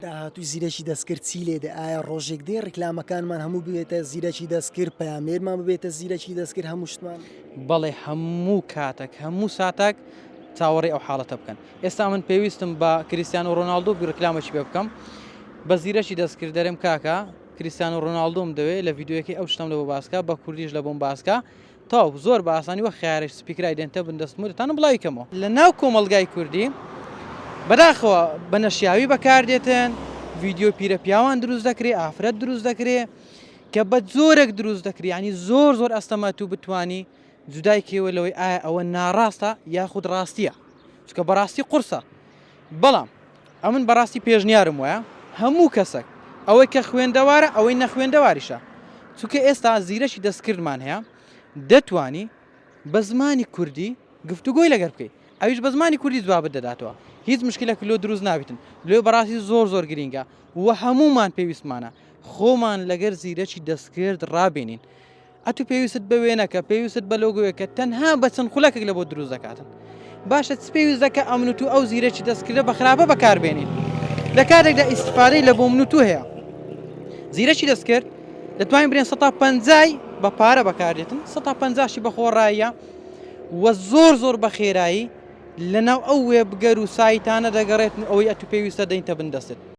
داهاتووی زیرەکی دەستکرد چی لێ دێ؟ ئایا ڕۆژێک دێ ڕیکلامەکانمان هەموو ببێتە زیرەکی دەستکرد، پەیامنێرمان ببێتە زیرەکی دەستکرد، هەموو شتمان؟ بەڵێ هەموو کاتەک هەموو ساتەک چاوەڕێی ئەو حاڵەتە بکەن. ئێستا من پێویستم بە کریستیانۆ ڕۆناڵدۆ بی ڕیکلامێکی پێ بکەم بە زیرەکی دەستکرد دەرێم کاکە کریستیانۆ ڕۆناڵدۆم دەوێ لە ڤیدیۆیەکەی ئەو شتەم لە بۆ باسکە بە کوردیش لە بۆم باسکە تەواو زۆر بە ئاسانی وەک خەیارێک سپیکرای دێنتە بن دەستم و دەتانم بڵاوی کەمەوە. لە ناو کۆمەڵگای کوردی بەداخەوە بە نەشیاوی بەکار دێتن، ڤیدیۆی پیرە پیاوان دروست دەکرێ، ئافرەت دروست دەکرێ کە بە جۆرێک دروست دەکرێ یانی زۆر زۆر ئەستەمە تو بتوانی جودای کەیەوە لەوەی ئایا ئەوە ناڕاستە یاخود ڕاستیە چونکە بەڕاستی قورسە بەڵام ئەمن بەڕاستی پێشنیارم وایە هەموو کەسەک ئەوەی کە خوێندەوارە ئەوەی نەخوێندەواریشە چونکە ئێستا زیرەکی دەستکردمان هەیە دەتوانی بە زمانی کوردی گفتوگۆی لەگەر بکەیت ئەویش بە زمانی کوردی جوابت دەداتەوە هیچ مشکلێک لۆ دروست نابیتن لێ بەڕاستی زۆر زۆر گرینگە و هەمومان پێویستمانە خۆمان لەگەر زیرەکی دەستکرد ڕابێنین ئەتو پێویستت بە وێنەکە پێویستت بە لۆگۆیەکە تەنها بە چەند خولەکێک لە بۆت دروست دەکاتن باشە چ پێویست دەکە ئەمن و تو ئەو زیرەکی دەستکردە بە خراپە بەکاربێنین لە کاتێکدا ئیسیفادەی لە بۆ من و تو هەیە زیرەکی دەستکرد دەتوانین برێن سە پەنجای بە پارە بەکاردێتن سە پەنجاشی بە خۆڕاییە و زۆر زۆر بە خێرایی لەناو ئەو وێبگەر و سایتانە دەگەڕێتن ئەوەی ئەتو پێویستە دەینتە بن دەستت.